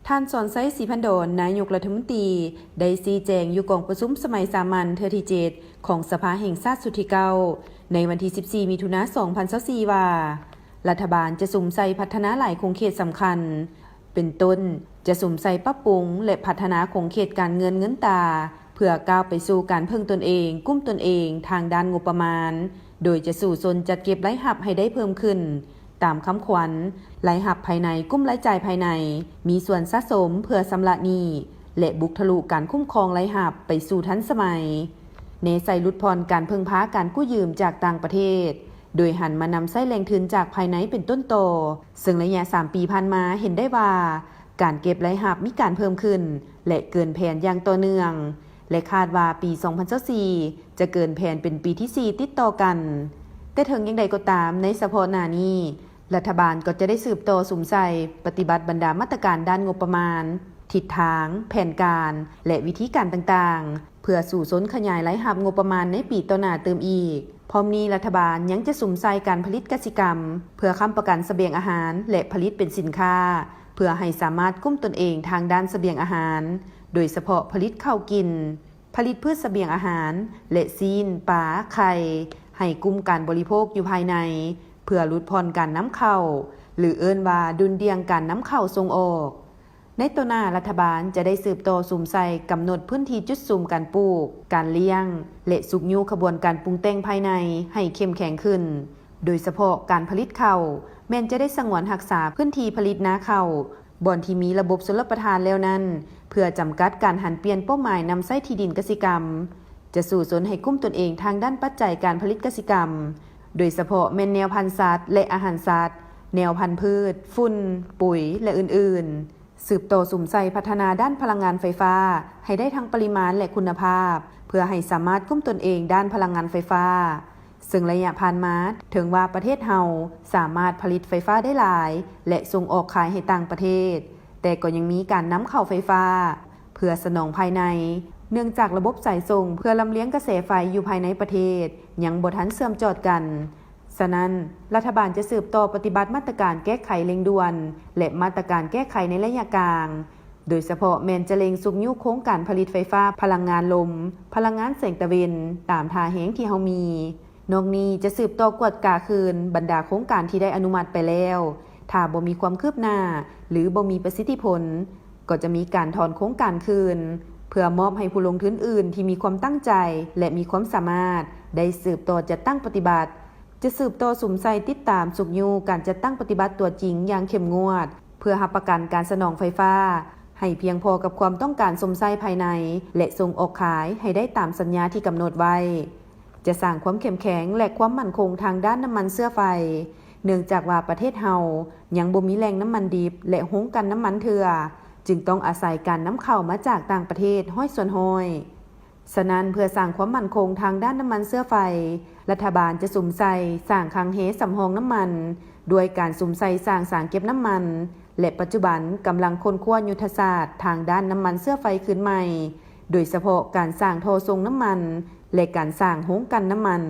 ທ່ານ ສອນໄຊ ສີພັນດອນ ນາຍົກລັດຖະມົນຕີ ໄດ້ຊີ້ແຈງຢູ່ກອງປະຊຸມສະໄໝສາມັນເທື່ອທີເຈັດ ຂອງສະພາແຫ່ງຊາດຊຸດທີເກົ້າ ໃນວັນທີສິບສີ່ ມິຖຸນາ ສອງພັນຊາວສີ່ ວ່າ ລັດຖະບານຈະສຸມໃສ່ພັດທະນາຫຼາຍຂົງເຂດສຳຄັນ ເປັນຕົ້ນ ຈະສຸມໃສ່ປັບປຸງ ແລະ ພັດທະນາຂົງເຂດການເງິນເງິນຕາ ເພື່ອກ້າວໄປສູ່ການເພິ່ງຕົນເອງ, ກຸ້ມຕົນເອງທາງດ້ານງົບປະມານ, ໂດຍຈະສູ້ຊົນຈັດເກັບລາຍຮັບໃຫ້ໄດ້ເພີ່ມຂຶ້ນ ຕາມຄຳຂວັນ ລາຍຮັບພາຍໃນກຸ້ມລາຍຈ່າຍພາຍໃນ, ມີສ່ວນສະສົມເພື່ອຊຳລະໜີ້ ແລະ ບຸກທະລຸການຄຸ້ມຄອງລາຍຮັບໄປສູ່ທັນສະໄໝ, ແນໃສ່ຫຼຸດຜ່ອນການເພິ່ງພາການກູ້ຢືມຈາກຕ່າງປະເທດ, ໂດຍຫັນມານຳໃຊ້ແຫຼ່ງທຶນຈາກພາຍໃນເປັນຕົ້ນຕໍ. ເຊິ່ງໄລຍະສາມປີຜ່ານມາເຫັນໄດ້ວ່າ ການເກັບລາຍຮັບມີການເພີ່ມຂຶ້ນ ແລະ ເກີນແຜນຢ່າງຕໍ່ເນື່ອງ ແລະ ຄາດວ່າປີສອງພັນຊາວສີ່ ຈະເກີນແຜນເປັນປີທີສີ່ຕິດຕໍ່ກັນ. ແຕ່ເຖິງຢ່າງໃດກໍຕາມ, ໃນສະເພາະໜ້ານີ້, ລັດຖະບານກໍຈະໄດ້ສືບຕໍ່ສຸມໃສ່ປະຕິບັດບັນດາມາດຕະການດ້ານງົບປະມານ, ທິດທາງ, ແຜນການ ແລະ ວິທີການຕ່າງໆ ເພື່ອສູ້ຊົນຂະຫຍາຍລາຍຮັບງົບປະມານໃນປີຕໍ່ໜ້າຕື່ມອີກ. ພ້ອມນີ້, ລັດຖະບານຍັງຈະສຸມໃສ່ການຜະລິດກະສິກຳ ເພື່ອຄ້ຳປະກັນສະບຽງອາຫານ ແລະ ຜະລິດເປັນສິນຄ້າ ເພື່ອໃຫ້ສາມາດກຸ້ມຕົນເອງທາງດ້ານສະບຽງອາຫານ, ໂດຍສະເພາະຜະລິດເຂົ້າກິນ, ຜະລິດພືດສະບຽງອາຫານ ແລະ ຊີ້ນ, ປາ, ໄຂ່ ໃຫ້ກຸ້ມການບໍລິໂພກຢູ່ພາຍໃນ ເພື່ອຫຼຸດຜ່ອນການນຳເຂົ້າ ຫຼື ເອີ້ນວ່າດຸ່ນດ່ຽງການນຳເຂົ້າສົ່ງອອກ. ໃນຕໍ່ໜ້າ, ລັດຖະບານຈະໄດ້ສືບຕໍ່ສຸມໃສ່ກຳນົດພື້ນທີ່ຈຸດສຸມການປູກ, ການລ້ຽງ ແລະ ຊຸກຍູ້ຂະບວນການປຸງແຕ່ງພາຍໃນໃຫ້ເຂັ້ມແຂງຂຶ້ນ, ໂດຍສະເພາະການຜະລິດເຂົ້າ ແມ່ນຈະໄດ້ສະຫງວນຮັກສາພື້ນທີ່ຜະລິດນາເຂົ້າ ບ່ອນທີ່ມີລະບົບຊົນລະປະທານແລ້ວນັ້ນ ເພື່ອຈຳກັດການຫັນປ່ຽນເປົ້າໝາຍນຳໃຊ້ທີ່ດິນກະສິກຳ, ຈະສູ້ຊົນໃຫ້ກຸ້ມຕົນເອງທາງດ້ານປັດໄຈການຜະລິດກະສິກຳ, ໂດຍສະເພາະແມ່ນແນວພັນສັດ ແລະ ອາຫານສັດ, ແນວພັນພືດ, ຝຸ່ນ, ປຸຍ ແລະ ອື່ນໆ. ສືບຕໍ່ສຸມໃສ່ພັດທະນາດ້ານພະລັງງານໄຟຟ້າໃຫ້ໄດ້ທັງປະລິມານ ແລະ ຄຸນນະພາບ ເພື່ອໃຫ້ສາມາດກຸ້ມຕົນເອງດ້ານພະລັງງານໄຟຟ້າ. ເຊິ່ງໄລຍະຜ່ານມາ, ເຖິງວ່າປະເທດເຮົາສາມາດຜະລິດໄຟຟ້າໄດ້ຫຼາຍ ແລະ ສົ່ງອອກຂາຍໃຫ້ຕ່າງປະເທດ, ແຕ່ກໍຍັງມີການນຳເຂົ້າໄຟຟ້າເພື່ອສະໜອງພາຍໃນ, ເນື່ອງຈາກລະບົບສາຍສົ່ງເພື່ອລຳລຽງກະແສໄຟຢູ່ພາຍໃນປະເທດຍັງບໍ່ທັນເຊື່ອມຈອດກັນ. ສະນັ້ນ, ລັດຖະບານຈະສືບຕໍ່ປະຕິບັດມາດຕະການແກ້ໄຂເລັ່ງດ່ວນ ແລະ ມາດຕະການແກ້ໄຂໃນໄລຍະກາງ, ໂດຍສະເພາະແມ່ນຈະເລັ່ງຊຸກຍູ້ໂຄງການຜະລິດໄຟຟ້າພະລັງງານລົມ, ພະລັງງານແສງຕາເວັນ ຕາມທ່າແຮງທີ່ເຮົາມີ. ນອກນີ້ຈະສືບຕໍ່ກວດກາຄືນບັນດາໂຄງການທີ່ໄດ້ອະນຸມັດໄປແລ້ວ, ຖ້າບໍ່ມີຄວາມຄືບໜ້າ ຫຼື ບໍ່ມີປະສິດທິຜົນ, ກໍຈະມີການຖອນໂຄງການຄືນ ເພື່ອມອບໃຫ້ຜູ້ລົງທຶນອື່ນທີ່ມີຄວາມຕັ້ງໃຈ ແລະ ມີຄວາມສາມາດ ໄດ້ສືບຕໍ່ຈັດຕັ້ງປະຕິບັດ. ຈະສືບຕໍ່ສຸມໃສ່ຕິດຕາມຊຸກຍູ້ການຈັດຕັ້ງປະຕິບັດຕົວຈິງຢ່າງເຂັ້ມງວດ ເພື່ອຮັບປະກັນການສະໜອງໄຟຟ້າໃຫ້ພຽງພໍກັບຄວາມຕ້ອງການຊົມໃຊ້ພາຍໃນ ແລະ ສົ່ງອອກຂາຍໃຫ້ໄດ້ຕາມສັນຍາທີ່ກຳນົດໄວ້. ຈະສ້າງຄວາມເຂັ້ມແຂງ ແລະ ຄວາມໝັ້ນຄົງທາງດ້ານນ້ຳມັນເຊື້ອໄຟ, ເນື່ອງຈາກວ່າປະເທດເຮົາຍັງບໍ່ມີແຫຼ່ງນ້ຳມັນດິບ ແລະ ໂຮງກັ່ນນ້ຳມັນເທື່ອ, ຈຶ່ງຕ້ອງອາໄສການນຳເຂົ້າມາຈາກຕ່າງປະເທດຮ້ອຍສ່ວນຮ້ອຍ. ສະນັ້ນ, ເພື່ອສ້າງຄວາມໝັ້ນຄົງທາງດ້ານນ້ຳມັນເຊື້ອໄຟ, ລັດຖະບານຈະສຸມໃສ່ສ້າງຄັງເຮສຳຮອງນ້ຳມັນ ດ້ວຍການສຸມໃສ່ສ້າງສາງເກັບນ້ຳມັນ ແລະ ປັດຈຸບັນກຳລັງຄົ້ນຄວ້າຍຸດທະສາດທາງດ້ານນ້ຳມັນເຊື້ອໄຟຄືນໃໝ່, ໂດຍສະເພາະການສ້າງທໍ່ສົ່ງນ້ຳມັນ ແລະ ການສ້າງໂຮງກັ່ນນ້ຳມັນ.